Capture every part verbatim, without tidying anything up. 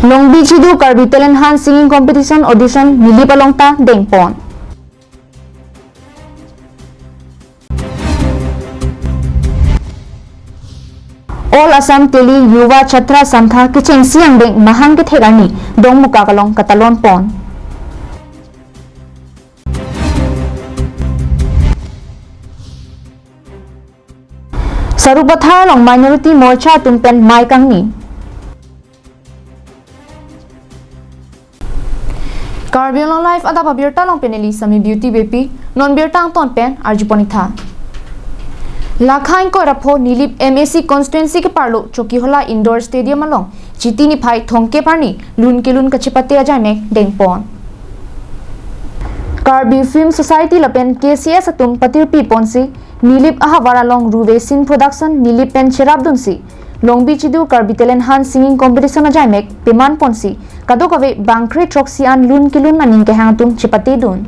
Longbi Chidu Karbi Talent Hunt Singing Competition Audition Nilip along ta dengpon. All Assam Teli Yuva Chhatra Sangha kechengsi angdeng mahang kethek arni Dongmukak along katalonpon. Sarupathar along Minority Morcha atum pen mei kangni. Karbi Anglong Live adap abirta along pen neli Sami Beauty Beypi, non birta angton pen arjupon-ik tha. Lakha ingkoi ra pho Nilip M A C constituency keparlo Chokihola Indoor Stadium along Chiti niphai thomkep arni lun kelun kachepate ajaimek dengpon. Karbi Film Society lapen K C S atum patirpiponsi Nilip ahavar along Ruve Scene Production Nilip pen cherapdunsi Longbi Chidu Karbi Talent Hunt Singing Competition ajaimek pemanponsi kadokave bangkre throksi an lun kelun aning kehang atum chepatedun.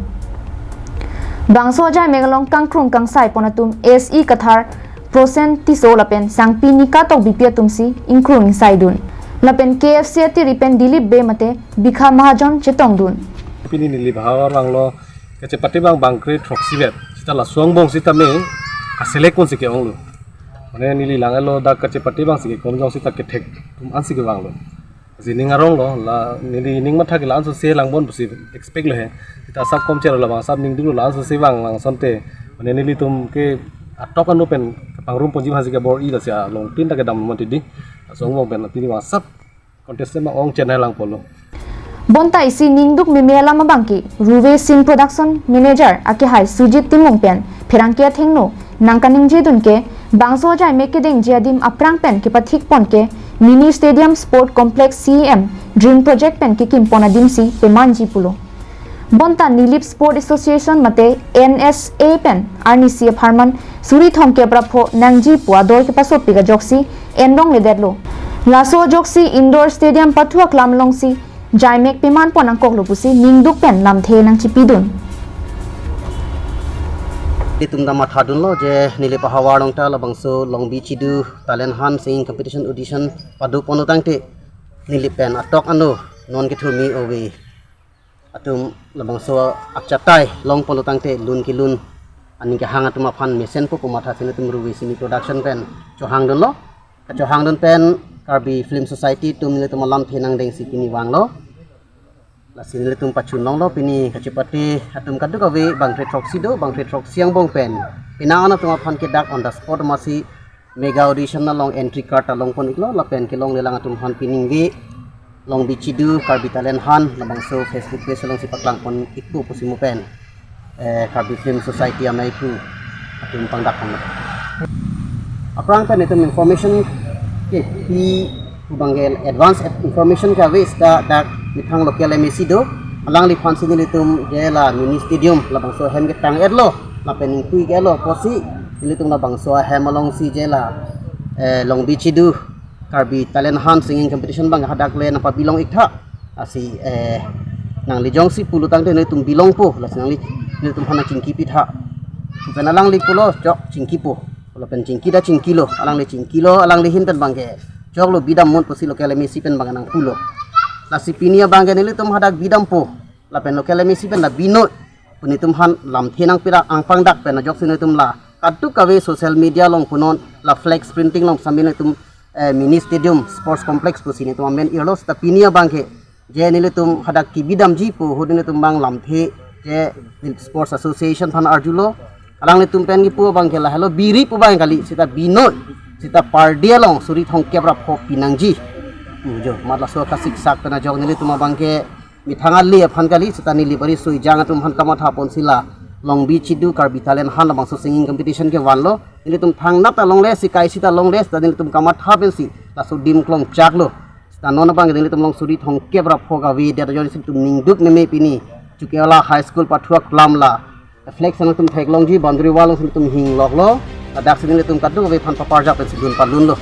Bangso ajaimek along kangkrung kangsaipon atum S E Kathar, Prosen Tisso lapen Sangpi Nika Tokbipi atumsi ingkrung ingsaidun. Lapen K F C atiri pen Dilip Bey mate Bikha Mahajon chetongdun. Pini Nilip ahavar along kachepate abang bangkre throksi vet. Seta laso angbong sitame kaselect ponsi ke-onglo. Mane neli lang-etlo dak kachepate abangsi kekom jong seta kethek atum ansi kevanglo. Lasi ning aronglo, la neli ning matha ke la-an sose vangbom pusi expect lo he. Seta asap kom chero labang asap ning duklo la-an sose vang lang asonte. Mane nelitum ke atok anu pen kapangrum ponji aphansi kebor-i, lasi along tin ta kedam mati di. Laso angbong pen pini abang asap contestant abang ong chennai lang polo. Bonta isi ning duk meme alam abangke Ruve Scene Production Manager akehai Sujit Timung pen pherangke athengno nangkaningjedun ke bangso ajaimek kedengji adim aphrang pen kepathikpon ke Mini Stadium Sport Complex C E M Dream Project pen kekimpon adimsi pemanji pulo. Bonta Nilip Sport Association mate N S A pen arnisi apharman suri thomkep ra pho nangji pu ador kepasopik ajoksi enrongledetlo. Laso ajoksi Indoor Stadium pathu aklam alongsi jaimek pemanpon nangkoklo pusi ning duk pen lamthe nangchipidun. Itum ta mathadunlo je Nilip ahavar along ta labangso Longbi Chidu Talent Hunt Singing Competition Audition padoponlo tangte Nilip pen atok anu non kethurmi ove atum labangso achatai longponlo tangte lun kelun aning kehang atum aphan mesenpo pu mathasi nelitum Ruve Scene Production pen chohangdunlo. Kachohangdun pen Karbi Film Society atum nelitum alamthe nangdengsi pini vanglo. Lasi nelitum pachunlonglo pini kachepate atum kadokave bangkre throksi do, bangkre throksi angbong pen penang an atum aphan ke dak on the spot masi mega audition along entry card ta longpon-iklo, lapen kelonglelang atum aphan piningve Longbi Chidu Karbi Talent Hunt labangso Facebook page alongsi paklangpon-ikpo pusi mo pen, eh, Karbi Film Society amei thu atum pangdakpon. Aphrang pen itum information kepi pu abangke advance information ke ave seta dak methang local M A C do, alangliphansi nelitum je la mini stadium labangso ahem ketang-etlo lapen ingtui-etlo apotsi nelitum labangso ahem alongsi je la, eh, Longbi Chidu Karbi Talent Hunt Singing Competition abang hadak le nangpabilong-ik tha. Lasi, eh, nangli jongsi pulo tangte nelitum bilongpo, lasi nangli nelitum aphan nangchingki pitha. Lapen alangli pulo chok chingkipo. Lapen chingki ta chingkilo, alangli chingkilo, alangli ahin pen abangke choklo bidam non pusi local M A C pen abang nangpulo. Lasi pini abangke nelitum hadak bidampo. Lapen local M A C pen ta binoi pu nelitum aphan lamthe nangpira angpangdak pen ajoksi nelitum la kadokave social media along punon la flex printing along sambil nelitum, eh, mini stadium sports complex pusi nelitum amen irlo seta pini abangke je nelitum hadak kebidamji pu ahut nelitum abang lamthe je sports association aphan arjulo. Alanglitum pen kipu abangke lahelo biri pu abang kali seta binoi seta pardi along suri thomkep ra pho pinangji. Pu jo mat laso kasiksak pen ajok nelitum abangke methang ale aphan kali seta neli bari sui jang atum aphan kamathaponsi la Longbi Chidu Karbi Talent Hunt labangso singing competition kevanlo. Nelitum thangnat ta longle, sikai sita longle seta nelitum kamatha pensi laso adim klongchaklo. Seta non abang nelitum along suri thomkep ra pho kave det ajoksi nelitum ning duk meme pini Chokihola High School pathu aklam la flex nangtum theklongji boundary wall nangtum hingloklo. Ladaksi nelitum kadokave aphan paparjak pensi dun palunlo.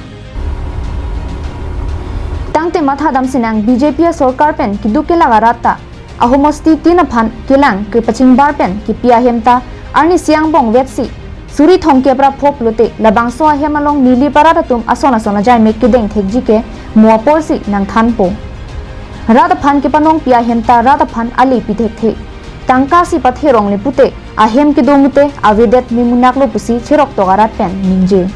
Tangte mathadam sinang B J P asorkar pen keduk kelak arat ta ahomosti tin aphan kelang kepachingbar pen kepi ahem ta arnisi angbong vetsi suri thomkep ra pho pulote labangso ahem along Nilip arat atum ason ason ajaimek kedeng thekji ke mo aporsi nangthanpo. Rat aphan kepanongpi ahem ta rat aphan ale pi thekthe. Tangka si pathe rong le pute, ahem kedo mute avedet memunak lo pusi cheroktok arat pen ningje.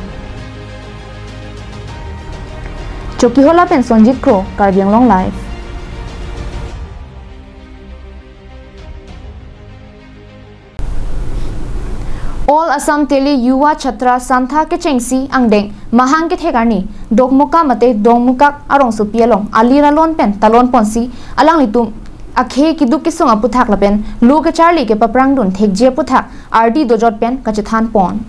Chokihola pen Sonjit Kro, Karbi Anglong Live. All Assam Tele Yuva Chhatra Sangtha kechengsi angdeng mahang kethek arni Dokmoka mate Dongmukak arongsopi along ali ralon pen talon ponsi alanglitum akhei keduk kesung aputhak lapen lo kecharli kepaprangdun thekji aputhak ardi dojot pen kachethan pon.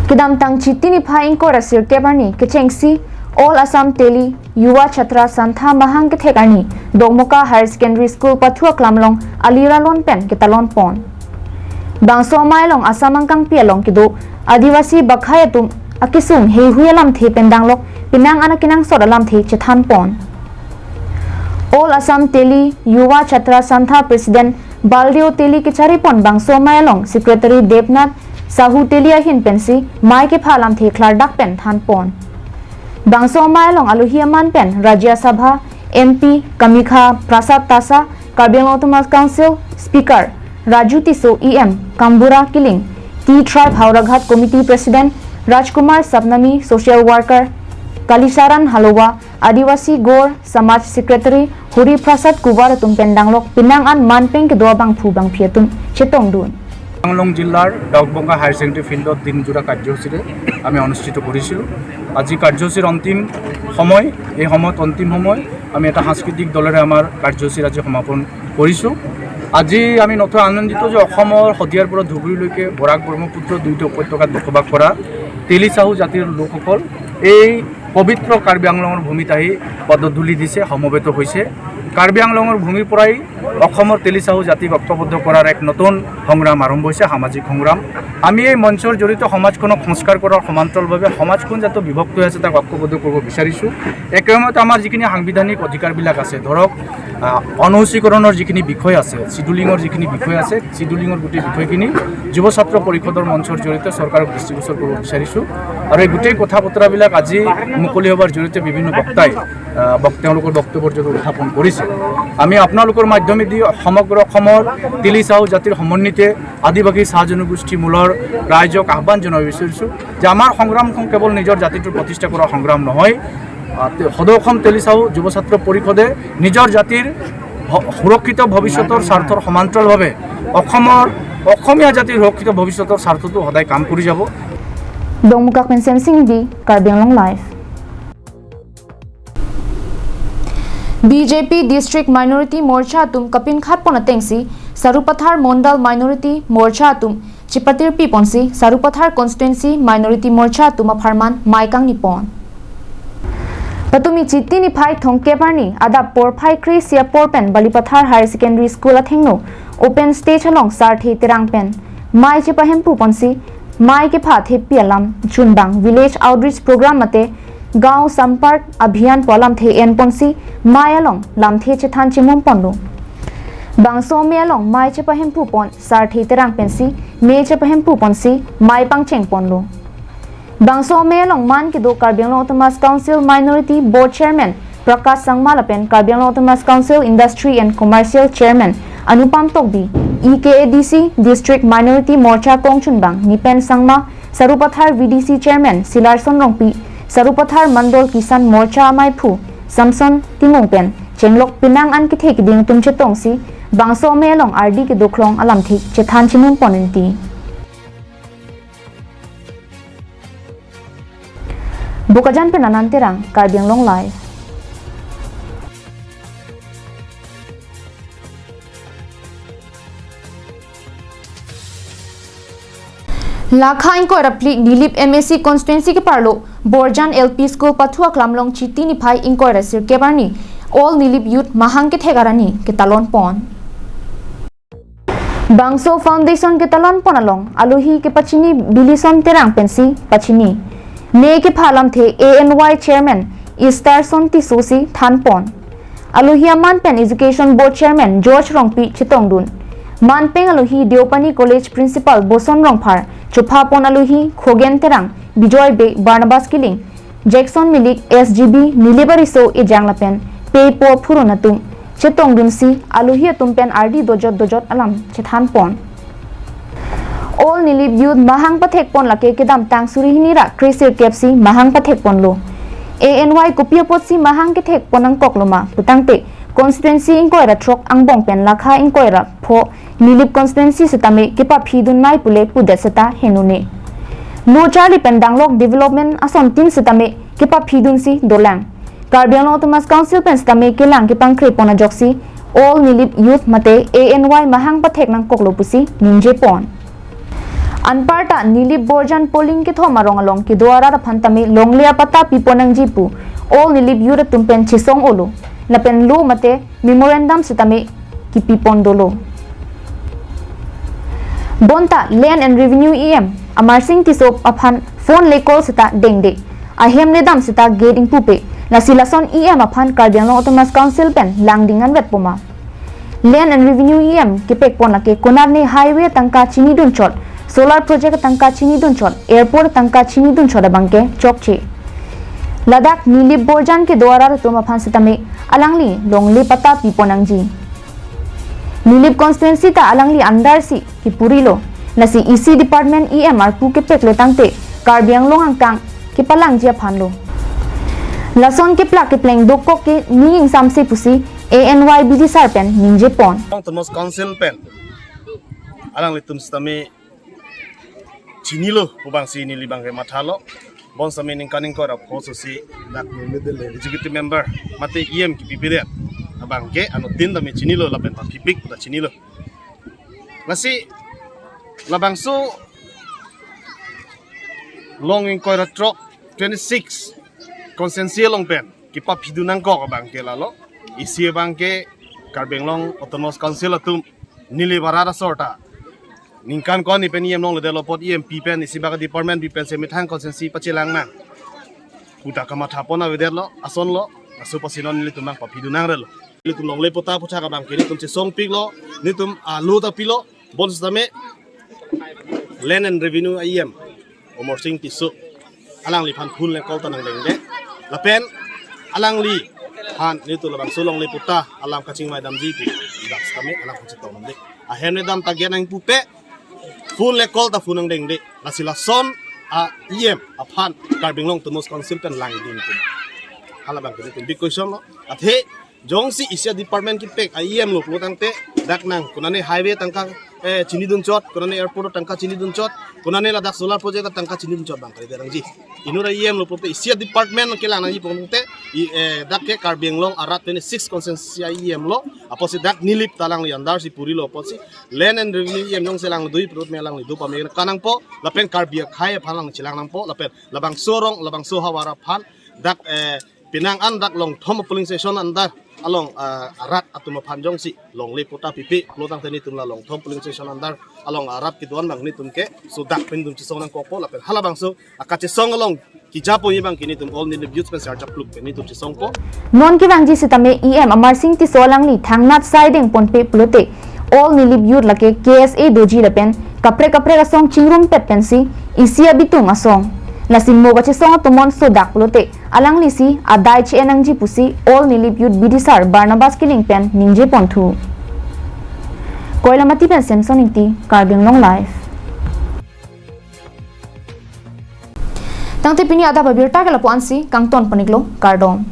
Kedamtang Chiti niphai ingkoi ra sirkep arni kechengsi All Assam Tele Yuva Chhatra Sangtha mahang kethek arni Dokmoka Higher Secondary School pathu aklam along ali ralon pen ketalon pon. Bangso amei along Assam angkangpi along kedo Adivasi bakhai atum akesung heihui alamthe pen danglok penang an akenangsot alamthe chethan pon. All Assam Tele Yuva Chhatra Sangtha President Baldeo Tele kechari pon bangso amei along Secretary Debnath Sahu Tele ahin pensi mei kepha alamthe klardak pen than pon. Bangso amei along alohi aman pen Rajya Sabha M P Kamikha Prasad Tasa, Karbi Anglong Autonomous Council Speaker Raju Tisso, E M Kambura Killing, Tea Tribe Howraghat Committee President Rajkumar Sapnami, Social Worker Kalicharan Haluwa, Adivasi Gaur Samaj Secretary Hari Prasad Kubar atum pen danglok penang an manpeng kedo abangphu bangphi atum chetongdun. Karbi আংলং জিলাৰ Dokmoka higher secondary ফিল্ডত দিনজোৰা কাৰ্যসূচীৰে আমি অনুষ্ঠিত কৰিছিলোঁ। আজি কাৰ্যসূচীৰ অন্তিম সময়, এই সময়ত অন্তিম সময় আমি এটা সাংস্কৃতিক দলেৰে আমাৰ কাৰ্যসূচীৰ আজি সমাপন কৰিছোঁ। আজি আমি নথৈ আনন্দিত যে অসমৰ শদিয়াৰ পৰা ধুবুৰীলৈকে বৰাক ব্ৰহ্মপুত্ৰ দুয়োটা উপত্যকাত বসবাস কৰা তেলী চাহু জাতিৰ লোকসকল এই পবিত্ৰ কাৰ্বি আংলঙৰ ভূমিত আহি পদধূলি দিছে, সমবেত হৈছে। কাৰ্বি আংলঙৰ ভূমিৰ পৰাই অসমৰ তেলী চাহু জাতিক ঐক্যবদ্ধ কৰাৰ এক নতুন সংগ্ৰাম আৰম্ভ হৈছে, সামাজিক সংগ্ৰাম। আমি এই মঞ্চৰ জৰিয়তে সমাজখনক সংস্কাৰ কৰাৰ সমান্তৰালভাৱে সমাজখন যাতে বিভক্ত হৈ আছে তাক ঐক্যবদ্ধ কৰিব বিচাৰিছোঁ। একে সময়তে আমাৰ যিখিনি সাংবিধানিক অধিকাৰবিলাক আছে, ধৰক, আহ, অনুসূচীকৰণৰ যিখিনি বিষয় আছে, চিডুলিঙৰ যিখিনি বিষয় আছে, চিডুলিঙৰ গোটেই বিষয়খিনি যুৱ ছাত্ৰ পৰিষদৰ মঞ্চৰ জৰিয়তে চৰকাৰক দৃষ্টিগোচৰ কৰিব বিচাৰিছোঁ। আৰু এই গোটেই কথা বতৰাবিলাক আজি মুকলি সভাৰ জৰিয়তে বিভিন্ন বক্তাই, আহ, বক-, তেওঁলোকৰ বক্তব্যৰ জৰিয়তে উত্থাপন কৰিছে। আমি আপোনালোকৰ মাধ্যমেদি সমগ্ৰ অসমৰ তেলী চাহু জাতিৰ সমন্বিতে আদিবাসী চাহ জনগোষ্ঠী মূলৰ ৰাইজক আহ্বান জনাব বিচাৰিছোঁ যে আমাৰ সংগ্ৰামখন কেৱল নিজৰ জাতিটোৰ প্ৰতিষ্ঠা কৰা সংগ্ৰাম নহয়। আহ, তে-, সদৌ অসম তেলী চাহু যুৱ ছাত্ৰ পৰিষদে নিজৰ জাতিৰ ভ-, সুৰক্ষিত ভৱিষ্যতৰ স্বাৰ্থৰ সমান্তৰালভাৱে অসমৰ, অসমীয়া জাতিৰ সুৰক্ষিত ভৱিষ্যতৰ স্বাৰ্থতো সদায় কাম কৰি যাব। Dongmukak pen Semsing Ingti, Karbi Anglong Live. B J P District Minority Morcha atum kapinkhat pon atengsi Sarupathar Mondal Minority Morcha atum chepatirpi ponsi Sarupathar Constituency Minority Morcha atum apharman mei kangni pon. Patumi Chiti niphai thomkep arni adap porphai kre-isi apor pen Balipathar Higher Secondary School athengno open stage along Sarthe Terang pen mei chepahemphu ponsi mei kepha thepi alam chunbang Village Outreach Program mate Gaon Sampark Abhiyan pu alamthe en ponsi mei along lamthe chethan chemum ponlo. Bangso amei along mei chepahemphu pon Sarthe Terang pensi mei chepahemphu ponsi mei pangcheng ponlo. Bangso amei along man kedo Karbi Anglong Autonomous Council Minority Board Chairman Prakash Sangma lapen Karbi Anglong Autonomous Council Industry and Commercial Chairman Anupam Tokbi, E K A D C District Minority Morcha kongchunbang Nipen Sangma, Sarupathar V D C Chairman Silarson Rongpi, Sarupathar Mandal Kisan Morcha ameiphu Samson Timung pen chenglok penang an kethe kiding atum chetongsi bangso amei along ardi kedoklong alamthe chethan chemum pon inti. Bokajan pen Anand Terang, Karbi Anglong Live. Lakha ingkoi ra phli Nilip M A C constituency keparlo Borjan L P School pathu aklam along Chiti niphai ingkoi ra sirkep arni All Nilip Youth mahang kethek arni ketalon pon. Bangso foundation ketalon pon along alohi kepachini Bilison Terang pensi pachini. Mei kepha alamthe A N Y Chairman Easterson Tisso si than pon. Alohi aman pen Education Board Chairman George Rongpi chetongdun. Manpeng alohi Deopani College Principal Boson Rongphar, chopha pon alohi Khogen Terang, Bijoy Bey, Barnabas Killing, Jackson Milik, S G B, Nilip Ariso ejang lapen pei po phurun atum chetongdunsi alohi atum pen ardi dojot dojot alam chethanpon. All Nilip Youth mahang pathekpon lake kedamtang suri hini ra kre sirkep si mahang pathekponlo. A N Y kopi apotsi mahang kethekpon nangkoklo ma putangte constituency ingkoi ra throk angbong pen lakha ingkoi ra pho Nilip constituency setame kepaphidun nai pule pudet seta henune. Lo charli pen danglok development asontin setame kepaphidunsi dolang. Karbi Anglong Autonomous Council pen setame kelang kepangkrepon ajoksi All Nilip Youth mate A N Y mahang pathek nangkoklo pusi ningjepon. Anparta Nilip Borjan polling kethom arong along kedo arat aphan tame longle apatta pipon nangji pu All Nilip Youth atum pen chesong-olo. Lapen lo mate memorandum setame kipipon dolo. Bonta Land and Revenue E M Amarsing Tisso aphan phone le call seta dengde. Ahem le dam seta gate ingpupe. Lasi lason E M aphan Karbi Anglong Autonomous Council pen langding anvetpo ma. Land and Revenue E M kepekpon lake konatne highway tangka chinidunchot, solar project tangka chinidunchot, airport tangka chinidunchot abangke chokche. Ladak Nilip Borjan kedo arat atum aphan setame alangli longle patta pipon nangji. Nilip constituency ta alangli under si kipurilo. Lasi E C department E M arpu kepeklo tangte Karbi Anglong angkang kepalangji aphanlo. Lason keplak kepleng dokok ke ning ingsamse pusi A N Y bidisar pen ningjepon. Autonomous Council pen alanglitum setame chinilo pu abangsi neli abangke mathalo. Bon setame ningkan ingkoi ra pho sosi dak executive member mate E M kipipedet abangke anuttin tame chinilo lapen paphipik puta chinilo. Lasi labangso along ingkoi ra throk twenty-six constituency along pen kepaphidun nangkok abangke lalo. Isi abangke Karbi Anglong Autonomous Council atum Nilip arat asor ta ningkan ko-an ni pen E M longledetlo apot E M pi pen isi bak department pi pen semethang constituency pachelang nang puta kamathapon avedetlo asonlo. Laso apotsi non nelitum abang paphidun nangrelo. Nelitum longle patta puthak abangke nelitum chesongpiklo, nelitum alo ta pilo, bon setame Land and Revenue E M Amarsing Tisso alangliphan phone le call ta nangdengde. Lapen alangliphan nelitum labangso longle patta alam kachingvai damji pu dak setame alangphan chetongdamde. Ahem le dam ta gate ingpupe, phone le call ta phone nangdengde. Lasi lason a E M aphan Karbi Anglong Autonomous Council pen langding pu. Hala abangke nelitum big question lo. Athe jongsi isi department kepek a E M lo pulo tangte dak nang konatne highway tangka, eh, chinidunchot, konatne airport tangka chinidunchot, konatne ladak solar project tangka chinidunchot abang kalidet nangji. Inut a E M lo pulote isi department kelang nangji pu tangte i, eh, dak ke Karbi Anglong arat twenty-six constituency a E M lo, apotsi dak Nilip ta alangli under si purilo apotsi Land and Revenue E M jongsi alangli do-ik pulote alangli do pame kanangpo, lapen Karbi akhei aphan alangli chelang nangpo, lapen labangso arong, labangso havar aphan dak, eh, penang an dak Longthom polling station under along, ah, arat atum aphan jongsi longle patta pipe pulo tangte nelitum la Longthom polling station under along arat kedo-an abang nelitum ke so dak pen nelitum chesong nangkokpo lapen halabangso akachesong along kejaponji abangke nelitum All Nilip Youth pen sar chapluk pen nelitum chesongpo. Non kevangji setame E M Amarsing Tisso alangli thangnat sai dengponpe pulote All Nilip Youth lake K S A doji lapen kaprek kaprek asong chingrumpet pensi isi abitung asong. Lasi mo kachesong atum non sodak pulote alanglisi adai che-en nangji pusi All Nilip Youth bidisar Barnabas Killing pen ningjeponthu. Koilamati pen Samson Ingti, Karbi Anglong Live. Tangte pini adap abirta ke lapu-ansi kangtonpon-iklo, kardom.